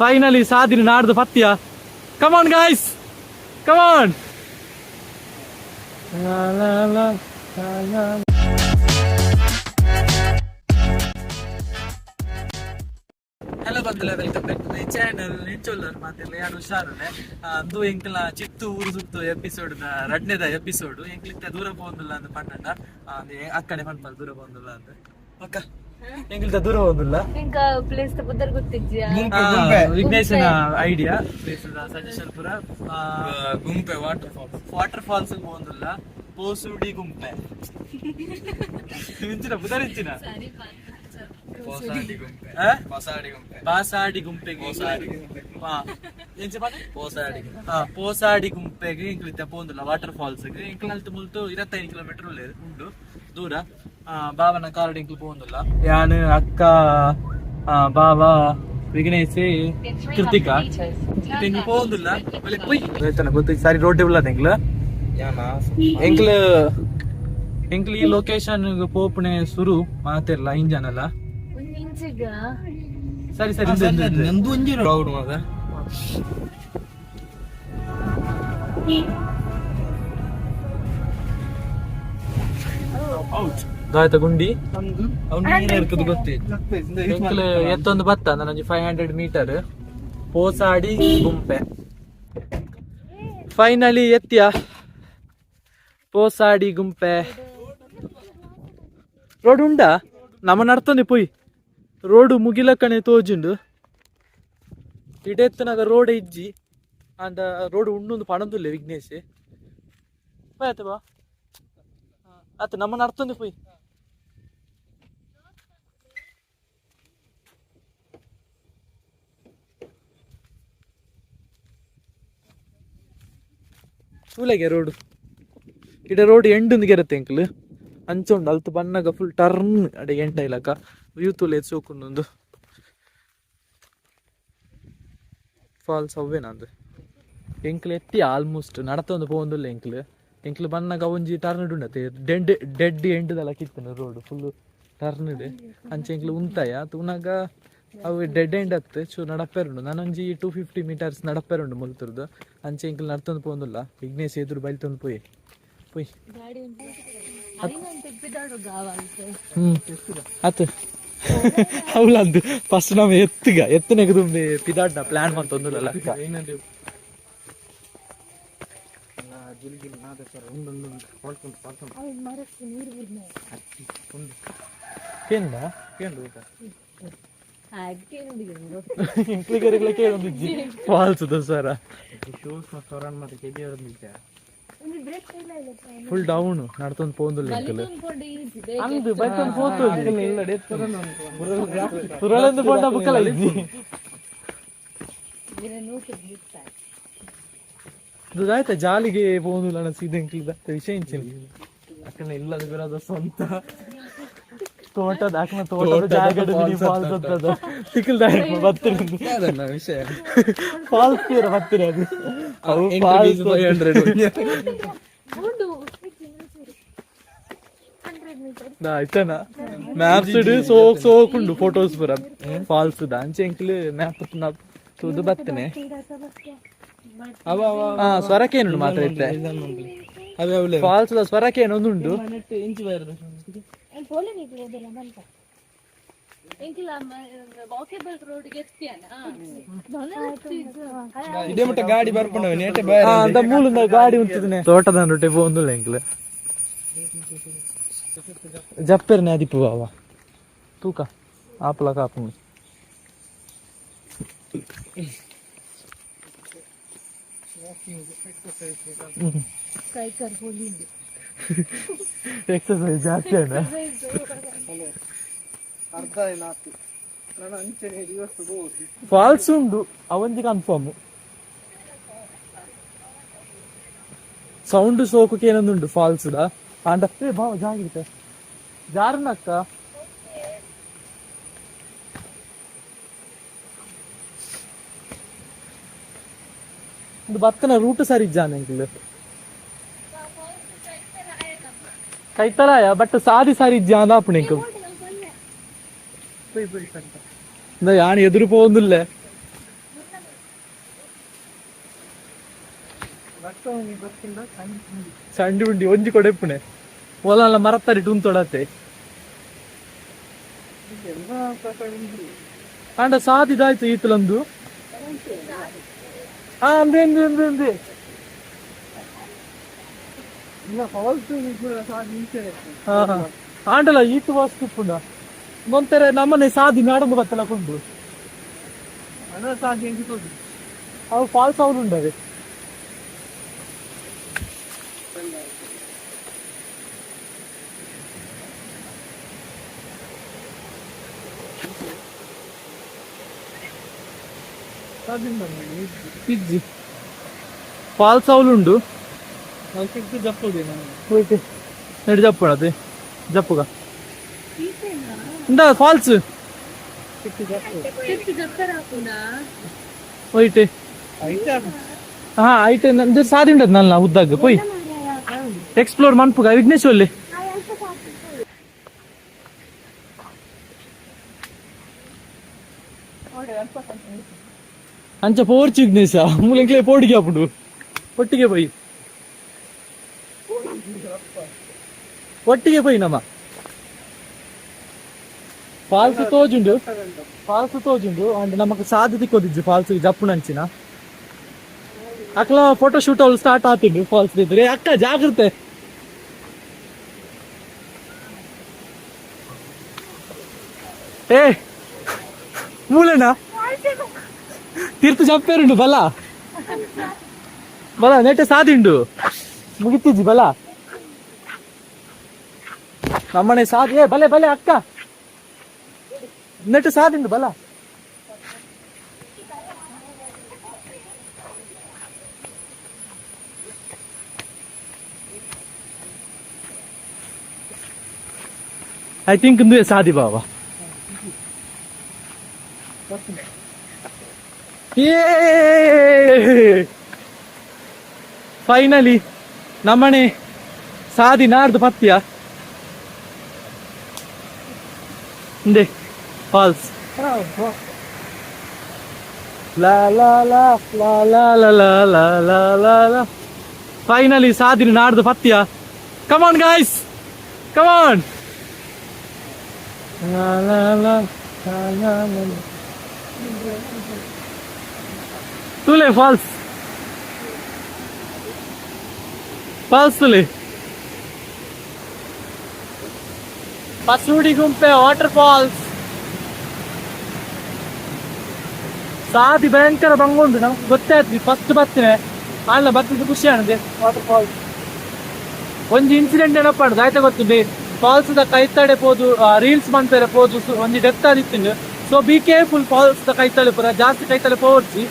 Finally ಸಾದಿನ ನಾಡ್ದು ಪತ್ತಿಯ. Come on guys, come on. Hello ಬಂದಿಲ್ಲ, welcome back to my channel. ನಿಂಚೊಲ್ಲರ್ ಮಾತಿಲ್ಲ, ಯಾರು ಹುಷಾರುನೆ. ಅಂದು ಎಂಕಲ್ನ ಚಿತ್ತು ಊರು ಸುತ್ತು ಎಪಿಸೋಡ್ ರಡ್ನೆದ ಎಪಿಸೋಡ್. ಎಂಕ್ಲಿತ್ತ ದೂರ ಪೋಂದಿಲ್ಲ ಅಂತ ಪಣ್ಣಂಡ ಅಕ್ಕಡೆ ಪನ್ಪಲ್ ದೂರ ಪೋಂದಿಲ್ಲ ಅಂತ. ಅಕ್ಕ, ಎಂಕ್ಲಿತ್ತ ದೂರ ಹೋದಿಲ್ಲ. ಇಂಕ ಪ್ಲೇಸ್ ಪುದರ್ ಗೊತ್ತಿಜ್ಜಿಯಾ? ವಿಘ್ನೇಶನ idea, place suggestion ಪೂರ. ಗುಂಪೆ water falls. Water falls ಪೋಂದಿಲ್ಲ, ಪೋಸುಡಿ ಗುಂಪೆ. ಇಂಚಿನ ಪುದರ್ ಇಂಚಿನ? ಪೋಸಾಡಿ ಗುಂಪೆ. ಆ? ಪೊಸಾಡಿ ಗುಂಪೆ. ಬಾಸಾಡಿ ಗುಂಪೆಗೆ. ಪೋಸಾಡಿ ಗುಂಪೆ. ಹಾ, ಎಂಚ ಪದ? ಪೋಸಾಡಿ ಗುಂಪೆ. ಹಾ, ಪೋಸಾಡಿ ಗುಂಪೆಗೆ ಇಂಕ್ಲಿತ್ತ ಪೋಂದಿಲ್ಲ ವಾಟರ್ ಫಾಲ್ಸ್. ಇಂಕ್ಲ ಅಲ್ತು ಮುಲ್ತು 25 ಕಿಲೋಮೀಟರ್ ಉಂಡು ದೂರ. ಬಾವನ ಕಾರ್ ಇಂಕ್ಲು ಪೋಂದಿಲ್ಲ. ಯಾನ್, ಅಕ್ಕ, ಬಾವ, ವಿಘ್ನೇಶ್, ಕೃತಿಕಾ ಇಂಕ್ಲು ಪೋಂದಿಲ್ಲ. ಪೊಯ್ ಗೊತ್ತು, ಸರಿ ರೋಡ್ ಇಲ್ಲ ಎಂಕ್ಲ. ಯಾನ? ಎಂಕ್ಲ ಎಂಕ್ಲ ಈ ಲೊಕೇಶನ್ ಪೋಪುಣೆ ಸುರು ಮಾತಿರ್ಲ ಇಂಜನ್ ಅಲ್ಲ. ಒಂದ್ ಇಂಚಿಗ. ಸರಿ ಸರಿ, ಇಂದು, ಇಂದು, ಇಂದು. ನಂದು ಒಂಜಿ ರೌಡ್ ಮಾತ. ದಾಯ್ತ ಗುಂಡಿ. ಅವ್ನು ನೀರು ಇರ್ಕದು ಗೊತ್ತಿತ್ತು. ಎಂಕ್ಲ ಎತ್ತೊಂದು ಬತ್ತ ನನೊಂಜಿ 500 ಮೀಟರ್ ಪೋಸಾಡಿ ಗುಂಪೆ. ಫೈನಲಿ ಎತ್ತಿಯ ಪೋಸಾಡಿ ಗುಂಪೆ. ರೋಡ್ ಉಂಡಾ? ನಮ್ಮ ನಡ್ತೊಂದು ಪೊಯ್, ರೋಡ್ ಮುಗಿಲಕ್ಕನೆ ತೋಜುಂಡು. ಇಡೆತ್ತನಾಗ ರೋಡ್ ಇಜ್ಜಿ ಅಂಡ ರೋಡ್ ಉಂಡು ಪಣಂದುಲ್ಲೆ ವಿಘ್ನೇಶ್. ಆಯ್ತು ಬಾ. ಆತ, ನಮ್ಮ ನಡ್ತೊಂದು ಪೊಯ್. ತೂಲೆಗೆ ರೋಡ್ ಇಡ ರೋಡ್ ಎಂಡುಂದು ಗೆರತ್ತೆ ಎಂಕ್ಲು. ಅಂಚ ಉಂಡು. ಅಲ್ತು ಬನ್ನಗ ಫುಲ್ ಟರ್ನ್ ಅಡೆ ಎಂಟ ಇಲಕ. ವ್ಯೂ ತೂಲೆ, ಸೋಕುಂಡು. ಫಾಲ್ಸ್ ಅವ್ವೆ ನಂದು. ಎಂಕ್ಲು ಎತ್ತಿ ಆಲ್ಮೋಸ್ಟ್ ನಡತೊಂದು ಪೋವೊಂದುಲ್ಲ ಎಂಕ್ಲು. ಎಂಕ್ಲು ಬನ್ನಗ ಒಂಜಿ ಟರ್ನ್ ಉಂಡತೆ, ಡೆಡ್ ಡೆಡ್ ಎಂಡುದಲ್ಲ ಕಿತ್ತನು road full turn. ಅಂಚೆ ಎಂಕ್ಲು ಉಂತಾಯ ತೂನಗ ಅವು ಡೆಡ್ ಎಂಡ್ ಅತ್ತು. ಚೂರು ನಡಪೇರುಂಡು. ನಾನೊಂಜಿ 250 ಮೀಟರ್ಸ್ ನಡಪೇರುಂಡು ಮುಲ್ತುರ್ದು. ಅಂಚೆ ಎಂಕ್ಲು ನಡ್ತೊಂದು ಪೋವೊಂದುಲ್ಲ. ವಿಘ್ನೇಶ್ ಎದುರು ಬೈಲ್ತೊಂದು ಪೋಯಿ ಪೋಯ್. ಗಾಡಿ ತೆಗ್ದಿದ್ದಾಡು ಗಾವಾಲ್ತೆ. ಹ್ಮ್ ಆತು, ಅವಳಂದು ಫಸ್ಟ್ ನಾವು ಎತ್ತುಗ ಎತ್ತನೆಗೆ ತುಂಬಿ ಪಿದಾಡ್ನ ಪ್ಲಾನ್ ಮಂತೊಂದುಲ್ಲ ಅಕ್ಕ. ಮರಕ್ಕೆ ನೀರು ಬಿಡ್ನ. ಕೇಂದ್ರ. ಹಾಗೆ. ಇಂಕ್ಲಿಗರಿಗಳ ಕೇಳೊಂದಿಜ್ಜಿ ಫಾಲ್ಸ್ ದಸರ. ಶೂಸ್ ಮತ್ತು ಹೊರನ್ ಮತ್ತೆ ಕೆಜಿ. ಬ್ರೇಕ್ ಇಲ್ಲ ಇಲ್ಲ. ಫುಲ್ ಡೌನ್ ನಡ್ತೊಂದು ಪೋಂದುಲ್ಲ ಎಂಕಲ್. ಈಸಿ. ಅಂದು ಬೈತೊಂದು ಪೋತು ಪುರಳಂದು ಪೋಂಡ ಬುಕ್ಕಲ ಇಜ್ಜಿ. ಇದು ಆಯ್ತಾ, ಜಾಲಿಗೆ ಪೋಂದುಲ್ಲ ಅಣ್ಣ. ಸೀದಾ ಎಂಕ್ಲಿದ ವಿಷಯ ಇಂಚಿನ. ಅಕ್ಕನ ಇಲ್ಲದ ಬಿರೋದ ಸ್ವಂತ ತೋಟದ ಅಕ್ಕನ ತೋಟದ ಜಾಗದ ಫಾಲ್ಸ್ ಅಂತದ ತಿಕ್ಕಲ್ದ ಬತ್ತಿರ. ಅದನ್ನ ವಿಷಯ. ಫಾಲ್ಸ್ ತೀರ ಬತ್ತಿರ ಅದು ಅವು ಫಾಲ್ಸ್. 500. ಉಂಡು 100 ಮೀಟರ್. ಆಯ್ತಾನ ಮ್ಯಾಪ್ಸ್ ಸೋಕ್ ಸೋಕುಂಡು ಫೋಟೋಸ್ ಪೂರ ಫಾಲ್ಸ್ the. ಅಂಚೆ ಎಂಕ್ಲು ಮ್ಯಾಪ್ ತೂದು ಬತ್ತನೆ. ಹಾ, ಸ್ವರಕೇನುಂಡು ಮಾತ್ರ ಇತ್ತೆ. ಅವೇ ಅವಲೇ. Falls the ಸ್ವರಕೇನು ಒಂದುಂಡು. ಇಂಚು ಬೈರದ. ಪೋಲಿನಿಗೆ ಹೋದಲ್ಲ ಬಂತ. ಎಂಕಿಲ ವಾಕೇಬಲ್ ರೋಡ್ ಎತ್ತಿಯನ. ಇದೇ ಮಟ್ಟ ಗಾಡಿ ಬರ್ಪುಂಡವ ನೇಟೆ ಬೈರ. ಹಾ, ಅಂತ ಮೂಲದ ಗಾಡಿ ಉಂತಿದ್ನೆ. ತೋಟದ ರೊಟ್ಟೆ ಪೋಂದುಲ್ಲ ಎಂಕ್ಲು. ಜಪ್ಪೆರ್ನೆ ಅದಿಪ್ಪು ಬಾವ. ತೂಕ ಆಪಲ ಕಾಪು. ಕೈ ಕರ್ ಪೋಲಿಂದು. ಎಕ್ಸರ್ಸೈಸ್ ಜಾಸ್ತಿ ಅಣ್ಣ. ಅರ್ಧ ಏನಾತು ನಾನು ಅಂಚನೆ ದಿವಸ. ಫಾಲ್ಸ್ ಉಂಡು, ಅವಂಜಿ ಕನ್ಫರ್ಮ್. ಸೌಂಡ್ ಸೋಕಕ್ಕೆ ಏನೊಂದುಂಡು ಫಾಲ್ಸ್ the. ಅಂಡ ಏ ಬಾವ, ಜಾಗಿರುತ್ತೆ ಜಾರನಕ್ಕ. ಒಂದು ಬತ್ತನ ರೂಟ್ ಸರಿ ಇಜ್ಜಾನ ಎಂಕ್ಲು. ಕೈತಲಾಯ, ಬಟ್ ಸಾದಿ ಸಾರಿ ಇಜ್ಜಾನ ಅಪ್ಪಣೆ ಎಂಕ್ಲು. ಯಾನ್ ಎದುರು ಪೋವೊಂದುಲ್ಲೆ. ಸಂಡಿ ಉಂಡಿ ಒಂಜಿ ಕೊಡೆ ಇಪ್ಪುನೆ ಒಲ ಮರತ್ತರಿ ಟುಂತೊಡತೆ. ಆಂಡ ಸಾದಿದಾಯ್ತು ಈತಲೊಂದು. ಆ ಅಂದೆ ಅಂದೆ ಅಂದೆ ಅಂದೆ. ಹಾ ಹಾ. ಆಂಡಲ ಈತು ವಾಸ್ತು ಇಪ್ಪುಂಡ ಒಂಥರ ನಮ್ಮನೆ ಸಾದಿ ನಾಡೊಂದು ಬತ್ತಲ ಕೊಂಡು. ಅವು ಫಾಲ್ಸ್ ಅವ್ರು ಉಂಡವೆ. ಪಿಜ್ಜಿ ಫಾಲ್ಸ್ ಅವಲುಂಡು. ಹೋಯ್ತೆ ನಡಿ ಜಪ್ಪುಣ ಅದೇ ಜಪ್ಪುಗ ಇಂದ ಫಾಲ್ಸ್. ಹೋಯ್ತೆ. ಹಾ ಐತೆ, ನಂದು ಸಾದಿ ಉಂಟದ ನಲ್ಲ ಉದ್ದಾಗ ಪೋಯ್ ಎಕ್ಸ್ಪ್ಲೋರ್ ಮನ್ಪುಗ ವಿಘ್ನೇಶ್ವಲ್ಲಿ. ಅಂಚ ಪೋರ್ಚು ವಿಘ್ನೇಶ ಮೂಲಂಕ್ಲೆ ಪೋಡಿಗೆ ಅಪ್ಪುಂಡು ಒಟ್ಟಿಗೆ ಪೋಯಿ, ಒಟ್ಟಿಗೆ ಪೋಯಿ. ನಮ್ಮ ಫಾಲ್ಸ್ ತೋಜುಂಡು, ಫಾಲ್ಸ್ ತೋಜುಂಡು. ಅಂಡ್ ನಮಕ್ ಸಾದಿ ತಿಕ್ಕೋದಿಜ್ಜು ಫಾಲ್ಸ್ ಜಪ್ಪುನಂಚಿನ. ಅಕ್ಲ ಫೋಟೋ ಶೂಟ್ ಅವ್ಳು ಸ್ಟಾರ್ಟ್ ಆತಿಂಡು ಫಾಲ್ಸ್ ಇದ್ರೆ. ಅಕ್ಕ ಜಾಗ್ರತೆ. ಏ ಮೂಲಣ್ಣ ತೀರ್ಥ ಜಪ್ಪೇರುಂಡು. ಬಲ ಬಲ, ನೆಟ್ಟೆ ಸಾದಿಂಡು ಮುಗಿತಿಜ್ಜಿ. ಬಲ ನಮ್ಮನೆ ಸಾದಿ. ಏ ಬಲೆ ಬಲೆ ಅಕ್ಕ, ನೆಟ್ಟು ಸಾದಿಂಡು ಬಲ. I think ಇಂದು ಸಾದಿ ಬಾಬಾ. ಫೈನಲಿ ನಮ್ಮನೆ ಸಾದಿ ನಾಡ್ದು ಪತ್ಯ. ಇಂದೆ ಫಾಲ್ಸ್. ಲಾ ಲಾ ಲಾ ಲಾ ಲಾ ಲಾ ಲಾ ಲಾ ಲಾ ಲಾ ಲಾ. ಫೈನಲಿ ಸಾದಿನ ನಾಡ್ದು ಪತ್ಯ. ಕಮಾನ್ ಗಾಯ್ಸ್, ಕಮಾನ್. ಲಾ ಲಾ ಲಾ ಲಾ ಲಾ ಲಾ. ತುಲೆ ಫಾಲ್ಸ್, ಫಾಲ್ಸ್ ತುಲೆ. ಪಸೂಡಿ ಗುಂಪೆ ವಾಟರ್ ಫಾಲ್ಸ್. ಸಾದಿ ಭಯಂಕರ ಬಂಗುಂಡು, ನಮ್ಗೆ ಗೊತ್ತೇ ಆಯ್ತು ಫಸ್ಟ್ ಬತ್ತಿನ ಅಲ್ಲ ಬತ್ತಿದ್ದು ಖುಷಿ ಆನದೆ. ವಾಟರ್ ಫಾಲ್ಸ್ ಒಂಜಿ ಇನ್ಸಿಡೆಂಟ್ ಏನಪ್ಪ ಆಯ್ತಾ ಗೊತ್ತುಂಡೆ, ಫಾಲ್ಸ್ ದ ಕೈತಡೆ ಪೋದು ರೀಲ್ಸ್ ಮನ್ಪೆರೆ ಪೋದು ಒಂಜಿ ಡೆತ್ ಆದಿತ್ತು. ಸೊ ಬಿ ಕೇರ್ಫುಲ್, ಫಾಲ್ಸ್ ದ ಕೈತಡೆ ಪೂರ ಜಾಸ್ತಿ ಕೈತಡೆ ಪೋವರ್ಚಿ.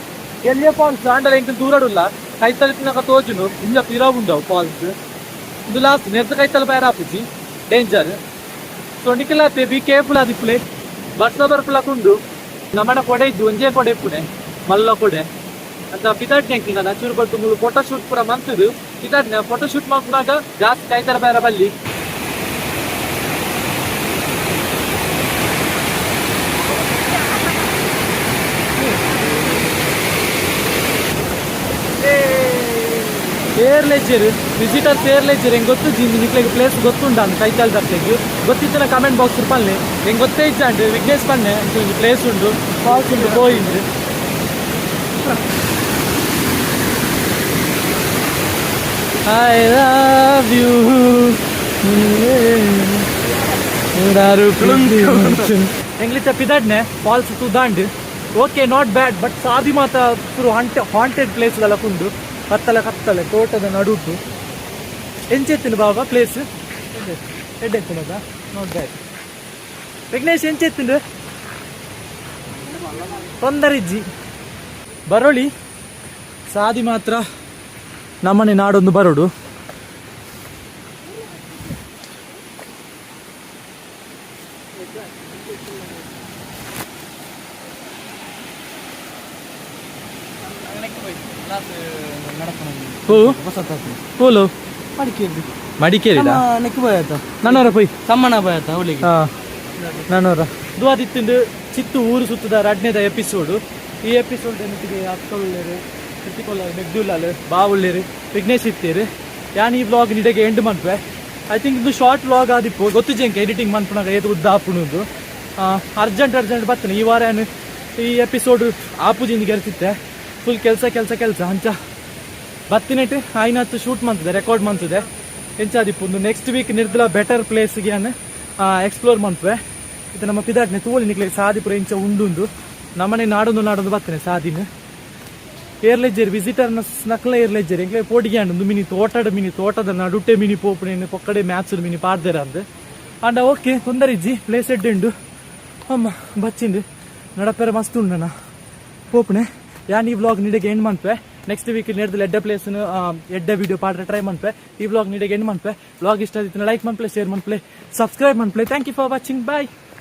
ಎಲ್ಲಿಯ ಫಾಲ್ಸ್ ಆಂಡಲ ಎಂಕ್ ದೂರಡುಲ್ಲ, ಕೈತಲೆ ತಿನ್ನಕ ತೋಜುನು ಇಂಜ ಪಿರ ಉಂಡವು ಫಾಲ್ಸ್. ಇದು ಲಾಸ್ಟ್ ನೆರ್ದ ಕೈತಲೆ ಬೈರ ಆಪುಜಿ, ಡೇಂಜರ್. ಸೊ ನಿಕಲಾತೆ ಬಿ ಕೇರ್ಫುಲ್ ಆದಿಪ್ಪುಲೆ. ಬರ್ಸ ಬರ್ಪುಲ ಕುಂಡು ನಮ್ಮನ ಕೊಡೆ ಇದ್ದು ಒಂಜೇ ಕೊಡೆ ಇಪ್ಪುನೆ ಮಲ್ಲ ಕೊಡೆ ಅಂತ ಪಿದಾಟ್ನೆ ಹಾಕಿಲ್ಲ. ನಚೂರು ಬಟ್ಟು ಮುಳು ಫೋಟೋ ಶೂಟ್ ಪೂರ ಮಂತದು ಪಿದಾಟ್ನೆ. ಫೋಟೋ ಶೂಟ್ ಮಾಡ್ಕೊಂಡಾಗ ಜಾಸ್ತಿ ಕೈತರ ಬೇರೆ ಬಲ್ಲಿ. ಏರ್ಲೆಜ್ಜರ್ ವಿಸಿಟರ್ಸ್ ಏರ್ಲೆಜ್ಜರ್ ಹೆಂಗ್ ಗೊತ್ತು ಜಿಂದು ನಿಕ್ಲೆಗ್ ಪ್ಲೇಸ್ ಗೊತ್ತುಂಡ ಅಂದ್ ಕೈತಾಲ್ ದಕ್ಲೆಗ್ ಗೊತ್ತಿತ್ತಿನ ಕಮೆಂಟ್ ಬಾಕ್ಸ್ ಪನ್ಲೆ. ಹೆಂಗ್ ಗೊತ್ತೇ ಇಜ್ಜಾಂಡ್, ವಿಘ್ನೇಶ್ ಪನ್ನೆ ಒಂಜಿ ಪ್ಲೇಸ್ ಉಂಡು, ಫಾಲ್ಸ್ ಉಂಡು ಪೋಯಿಂದು. I love you. ಎಂಗ್ಲಿತ ಪಿದಾಡ್ನೆ ಫಾಲ್ಸ್ ತುದಾಂಡ್. ಓಕೆ, not bad, but ಸಾದಿ ಮಾತ ಶುರು ಹಾಂಟೆಡ್ ಪ್ಲೇಸ್ ಎಲ್ಲ ಕುಂಡು ಕತ್ತಲೆ ಕತ್ತಲೆ ತೋಟದ ನಡುಟು. ಎಂಚೆತ್ತಿನ ಬಾಬಾ ಪ್ಲೇಸ್ ಎಡ್ಡೆ ಎತ್ತಿನದ. Not bad. Vignesh ಎಂಚೆತ್ತಿಂಡು? ತೊಂದರೆ ಇಜ್ಜಿ, ಬರೋಳಿ. ಸಾದಿ ಮಾತ್ರ ನಮ್ಮನೆ ನಾಡೊಂದು ಬರೋಡು. ಹೂ ಪೋಲು ಮಡಿಕೇರಿ. ನೆಕ್ ಬಾಯತ. ನನ್ನವರ ಪೋಯ್. ತಮ್ಮನ ಬಾಯತ ಅವಳಿಗೆ. ಹಾ, ನನ್ನವರ ದುವಾದಿತ್ತಿಂದು ಚಿತ್ತು ಊರು ಸುತ್ತದ 2ನೇದ ಎಪಿಸೋಡು. ಈ ಎಪಿಸೋಡ್ ಎನ್ನಿಗೆ ಅಕ್ಕಳುಳ್ಳೇರು. ಕೃತಿಕೊಲ್ಲ ಮೆಗ್ದುಲ್ಲಾಲ್ ಬಾವುಳ್ಳೇರು, ವಿಘ್ನೇಶ್ ಇತ್ತೀರು. ಯಾನ್ ಈ ವ್ಲಾಗ್ ನಿಡೆಗೆ ಎಂಡ್ ಮನ್ಪೆ. I think ಇದು ಶಾರ್ಟ್ ವ್ಲಾಗ್ ಆದಿಪ್ಪು, ಗೊತ್ತಿಜೆಂಕ ಎಡಿಟಿಂಗ್ ಮನ್ಪುನಾಗ ಏತ್ ಉದ್ದ ಆಪುಣುಂದು. Urgent urgent ಬತ್ತನೆ. ಈ ವಾರ ಏನು ಈ ಎಪಿಸೋಡ್ ಆಪುಜಿಂದ ಗೆಲ್ತಿತ್ತೆ. ಫುಲ್ ಕೆಲಸ ಕೆಲಸ ಕೆಲಸ. ಅಂಚ ಬತ್ತಿನೆಟ್ ಆಯ್ನತ್ತು ಶೂಟ್ ಮಂತದೆ, ರೆಕಾರ್ಡ್ ಮಂತದೆ. ಎಂಚಾದಿಪ್ಪು, ನೆಕ್ಸ್ಟ್ ವೀಕ್ ನಿರ್ದಲ ಬೆಟರ್ ಪ್ಲೇಸ್ಗೆ ಎಕ್ಸ್ಪ್ಲೋರ್ ಮನ್ಪೆ. ಇದು ನಮ್ಮ ಪಿದಾಟ್ನೆ ತೋಳಿ ನಿಕ್ಲೆ ಸಾದಿಪುರ ಇಂಚ ಉಂಡುಂದು. ನಮ್ಮನೆ ನಾಡೊಂದು ನಾಡೊಂದು ಬತ್ತನೆ ಸಾದಿನ. ಏರ್ಲೆಜ್ಜೇರಿ ವಿಸಿಟರ್ ನಕ್ಲ ಏರ್ಲೆಜ್ಜೇರಿ. ಎಂಕ್ಲೆ ಪೋಡಿಗೆ ಅಂಡು ಮಿನಿ ತೋಟದ, ಮಿನಿ ತೋಟದ ನಡುಟೆ ಮಿನಿ ಪೋಪುಣೆ ಪೊಕ್ಕಡೆ ಮ್ಯಾಪ್ಸ್ ಮಿನಿ ಪಾಡ್ದೇರ ಅಂದ್. ಅಂಡ ಓಕೆ, ತೊಂದರೆ ಇಜ್ಜಿ, ಪ್ಲೇಸ್ ಎಡ್ಡೆ ಉಂಡು. ಅಮ್ಮ ಬಚ್ಚಿಂಡು ನಡಪೆರೆ ಮಸ್ತ್ ಉಂಡಣ ಪೋಪುಣೆ. ಯಾನ್ ಈ ವ್ಲಾಗ್ ನಿಡೆಗೆ ಎಂಡ್ ಮನ್ಪೆ. ನೆಕ್ಸ್ಟ್ ವೀಕ್ ನೆಡ್ದು ಎಡ್ಡೆ ಪ್ಲೇಸ್ ಎಡ್ಡೆ ವಿಡಿಯೋ ಪಾಡ್ರೆ ಟ್ರೈ ಮನ್ಪೆ. ಈ ವ್ಲಾಗ್ ನಿಡೆಗೆ ಎಂಡ್ ಮನ್ಪೆ. ವ್ಲಾಗ್ ಇಷ್ಟ ಆದಿತ್ತು ಲೈಕ್ ಮನ್ಪ್ಲೆ, ಶೇರ್ ಮನ್ಪ್ಲೆ, ಸಬ್ಸ್ಕ್ರೈಬ್ ಮನ್ಪ್ಲೆ. Thank you for watching, bye.